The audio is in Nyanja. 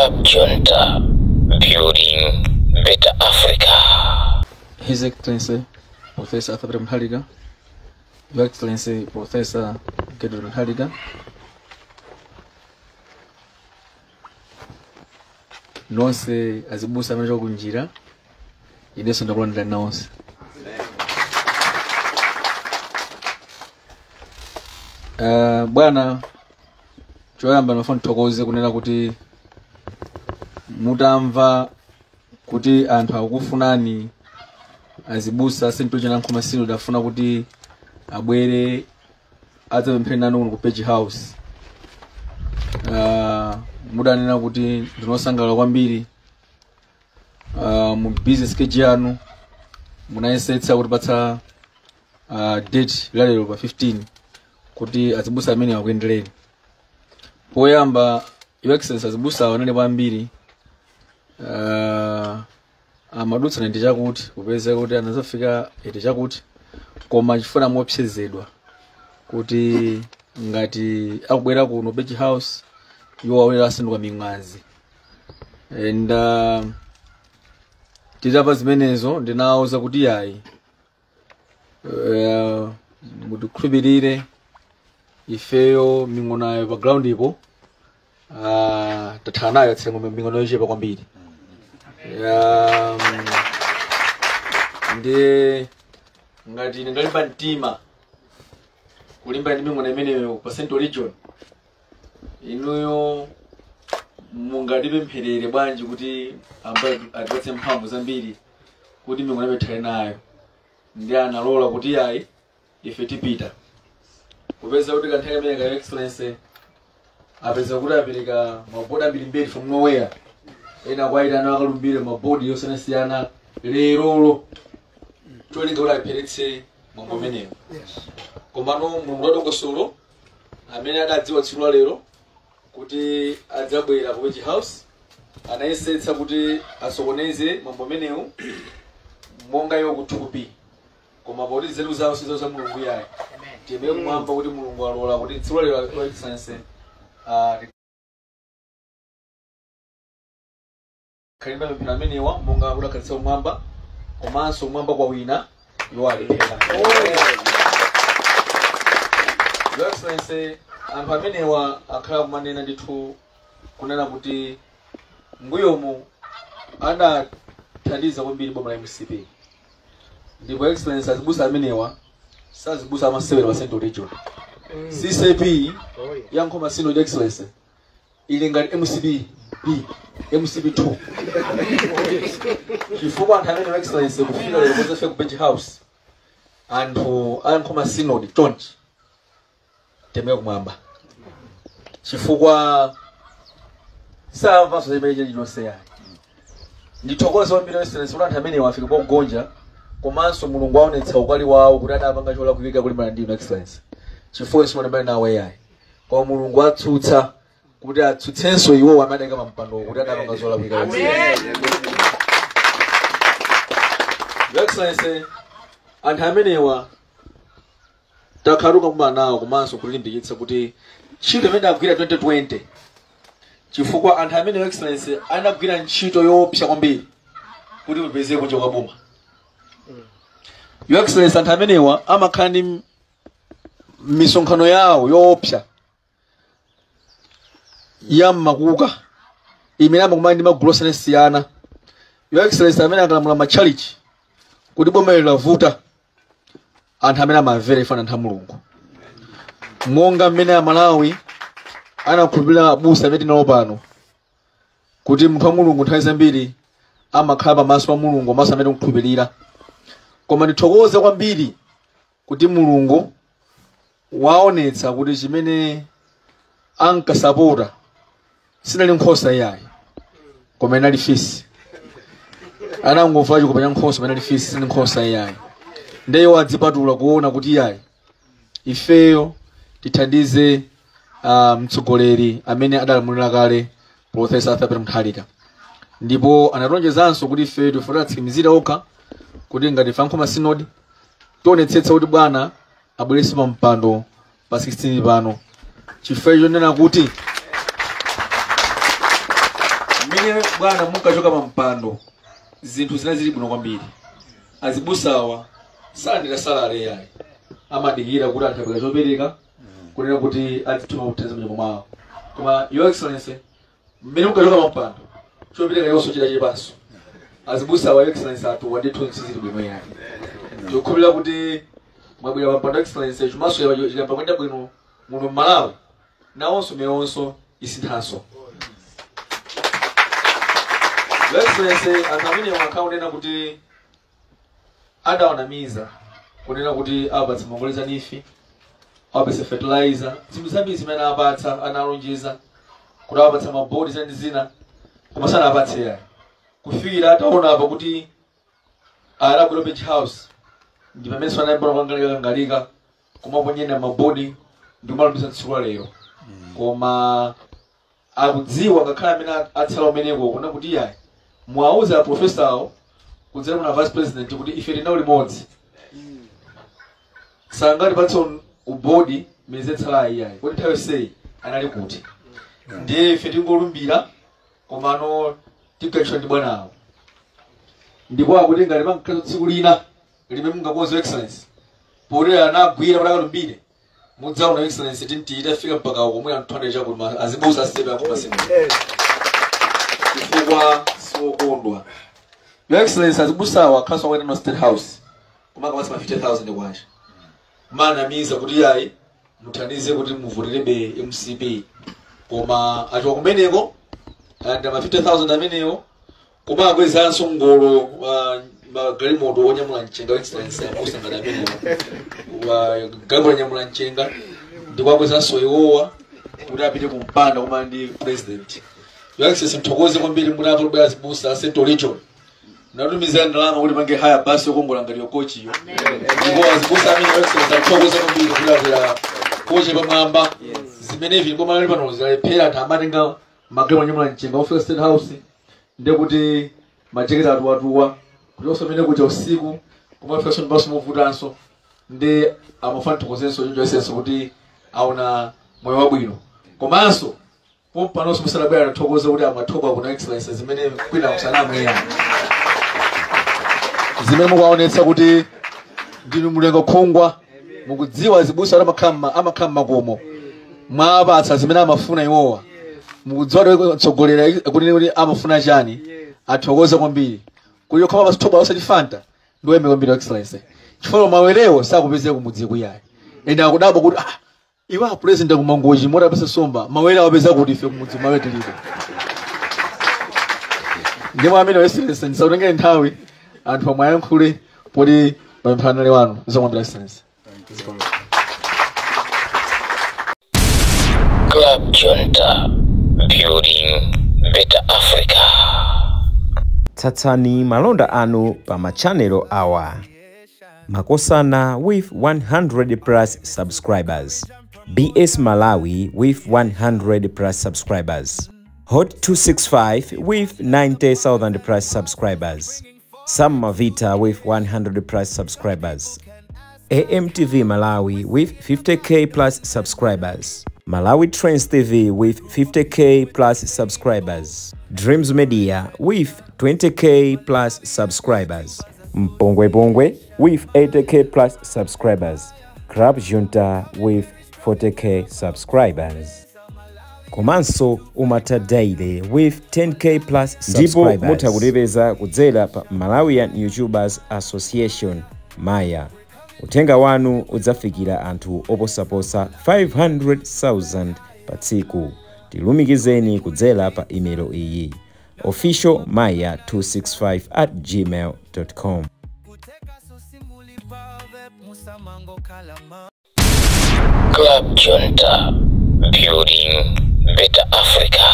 Club Junta, building better Africa. His Excellency Professor Arthur Mutharika, Your Excellency Professor Gertrude Mutharika, nonse azibusa amene kunjira, inenso ndakulandira nonse. Bwana, choyamba ndimafuna ndithokoze kunena kuti mutamva kuti anthu akukufunani azibusa St. George Nkhoma Synod afuna kuti abwere adzapemphere nanu kuno ku Page House. Mudanena kuti ndinosangalala kwambiri mu business schedule yanu munayesetsa kutipatsa date la lero pa 15 kuti azibusa amene akuyendereni. Poyamba, Your Excellency, azibusa anali kwambiri amadutsa ndi chakuti kupeza kuti anazafika ete chakuti, koma chifuna mopsezedwa kuti ngati akubwera kuno Page House iwo awera asanduka ming'azi. And titapa zimenezo ndinawuza kuti yayi, mutikhulupirire ifeyo ming'onayo pa ground ipo, tathala nayo tsengo ming'ono yochepa kwambiri. Ndi ngati ine ndalimba mtima kulimba ndi ming'ono imeneyo pa Central Region, inuyo mungatipempherere bwanji kuti ambaye atipatse mphamvu zambiri kuti ming'ono imene tithale nayo. Ndi analola kuti yayi, ife tipita. Kupeza kuti kanthawi kamene ka Excellency apeza kuti apereka mabodi ambirimbiri from nowhere, ena kwaitana akalumbire mabodi yosiyanasiyana lerolo cholinga kuti apheretse mwambo umenewo. Komano Mulungu wadongosolo amene adadziwa tsiku la lero kuti adzabwera ku Page House anayesetsa kuti asokoneze mwambo umenewu monga iwo kuthupi, koma poti nzeru zawo sizo za Mulungu yayi. Tiyemere kumwamba kuti Mulungu alola kuti tsiku la lero Excellency tikhale mapemphero amenewa monga kudakhalitsa kumwamba, komanso kumwamba kwa wina iwo alephera. Your Excellency, anthu amenewa akhala kumanena ndithu kunena kuti mbuyomu adathandiza kwambiri boma la MCP, ndipo Excellency azibusa amenewa sazibusa amasewera pa Central Region. CCAP ya Nkhoma Synod, Excellency, ili ngati MCP B, MCP 2, chifukwa anthu amene, Excellency, kufika lero kozafika ku Page House anthu a Nkhoma Synod chonchi temere kumwamba, chifukwa samvanso chimene chilichonse yayi. Ndithokoze kwambiri, Excellency, kuti anthu amenewa afika pogonja, komanso Mulungu aonetsa ukali wawo kuti adapanga cholakwika kulimbana ndi inu, Excellency, chifukwa simunalimbane nawo yayi, koma Mulungu atsutsa kuti atsutsenso iwowo amene adayika pampando kuti adapanga zolakwika. Your Excellency, anthu amenewa takhala tikukumana nawo komanso kulimbikitsa kuti ntchito imene agwira 2020, chifukwa anthu amene, Your Excellency, anagwira ntchito yoopsa kwambiri kuti mupeze kunja kwa boma. Your Excellency, anthu amenewa amakhala ndi misonkhano yawo yoopsa ya mmakuka imene amakumana ndi magulu osiyanasiyana. Your Excellency, amene akalamula matchalichi kuti boma ili lavuta, anthu amene amamvera ifana anthu a Mulungu, monga mmene Amalawi anakhulupirira abusa amene tinawo pano kuti munthu wa Mulungu nthawi zambiri amakhala pamaso pa Mulungu komanso amene tikukhulupirira. Koma ndithokoze kwambiri kuti Mulungu waonetsa kuti chimene ankasapota sinali nkhosa iyayi, koma inali fisi. Anangovala chikopa cha nkhosa, koma inali fisi, sinali nkhosa iyayi. Ndiye iwo adzipatula kuona kuti iyayi, ifeyo tithandize mtsogoleri amene adalamulira kale, Professor Arthur Peter Mutharika. Ndipo anatonjezanso kuti ife tifuna atsimikizire okha kuti ngati ife a Nkhoma Synod tionetsetsa kuti bwana abwerenso pa mpando pa 16 pano, chifukwa chonena kuti Mmene bwana munkachoka pa mpando, zinthu zina zili bwino kwambiri. Azibusawa salandira salary yayi, amadikira kuti anthu apereka chopereka kunena kuti azituma kuthandiza mnyumba mwawo. Koma Your Excellency, mmene munkachoka pa mpando, chopereka yonso chida chilipanso. Azibusawa, Your Excellency, atuwa ndithu, sizili bwino yayi. Tikukhulupirira kuti mwabwera pa mpando, Excellency, chumaso chikamba kuyenda bwino muno mMalawi, nawonso meyonso isinthanso. Your Excellency, anthu amene wakhala kunena kuti adawanamiza kunena kuti awapatsa ngongole za NEEF, awapatsa fertilizer, zinthu zambiri zimene apatsa, analonjeza kuti awapatsa mabodi, zina ndi zina, koma sanapatse yayi. Kufikira ataona apa kuti anabwera Page House, ndi pamene sanayambana kukangalika kumaponyena mabodi ndi kumalumbisa tsiku la lero. Koma akudziwa ngakhale amene atsala umeneko kuna kuti yayi, mwauza aprofesawo kudzera muna vice president kuti ife tinawo limodzi, sangatipatse ubodi miyezi yatsala iyayi, kuti nthawi yonseyi anali kuti? Ndiye ife tingolumbira, komano tigachita ndi bwanawo. Ndipo akuti ngati pankhazo tsiku lina limene mungakonze, Excellency, poti anagwira kuti akalumbire, mudzaona, Excellency, tinti itafika mpaka uko mwina anthu 200 chakuti azibusa asepe akoma chifukwa siwokondwa. Your Excellency, azibusawa akhaso akuenda no State House kumaka ma 50,000 kwacha, manamiza kuti yayi, muthandize kuti muvoterebe MCP. Koma achoka kumeneko alandira ma 50,000 amenewo, koma akwezanso ngolo, magalimoto onyamula mchenga. Excellency, abusa ngati amenewo galimoto onyamula mchenga, ndipo akwezanso iwowa kuti apite kumpanda koma ndi president. Your Excellency, mthokoze kwambiri mutamva kubwera azibusa a Central Region, natumizira ndalama kuti pange haya basi yokongola ngati yokochiyo. Ndipo azibusa amene, Your Excellency, athokoze kwambiri kuti akwera koche pamwamba zimene ivi boma lali pano zalephera. Anthu amatenga magalimoto onyamula mchenga ofika State House, ndiye kuti majeketi atuwatuwa kuti osamene kuja usiku kumafikanso ndipanso movutanso. Ndi amafuna thokozenso choncho isenso kuti aona moyo wabwino. Komanso pompanonso musadabwera, nathokoze kuti amathoka kuna, Excellency, zimene kwina kusanamweya, zimene mukuwaonetsa kuti ndinu mlengo khungwa. Mukudziwa azibusa kuti amakhala mmakomo, mwapatsa zimene amafuna iwowa. Mukudziwa kuti tsogolera kuti amafuna chani. Athokoze kwambiri kuti yokhala pasithoba osati Fanta. Ndiweme kwambiri, Excellency, chifukwa mawerewo sakupezeka kumudzi kuyayi. Ende akudabwa kuti, ah, iwe a president kumangochi motapesa somba, mawere awapeza kuti? Ife kumudzi mawere tilibe. Ndimo amene, Excellency, ndisakutengere nthawi, anthu amwe ayankhule poti pamphana wanu zomwambira, Excellency. Club Junta, building better Africa. Tsatsani malonda anu pa machanelo awa: Makosana with 100 plus subscribers, BS Malawi with 100 plus subscribers, Hot 265 with 90,000 plus subscribers, Sam Mavita with 100 plus subscribers, AMTV Malawi with 50K plus subscribers, Malawi Trends TV with 50K plus subscribers, Dreams Media with 20K plus subscribers, Mpongwe Pongwe with 80K plus subscribers, Club Junta with 40K subscribers. Komanso Umata Daily with 10K plus Ndipo subscribers. mutha kutipeza kudzera pa Malawian YouTubers Association, Maya. Uthenga wanu udzafikira anthu oposaposa 500,000 pa tsiku. Tilumikizeni kudzera pa imelo iyi: officialmaya265@gmail.com. Club Junta, building better Africa.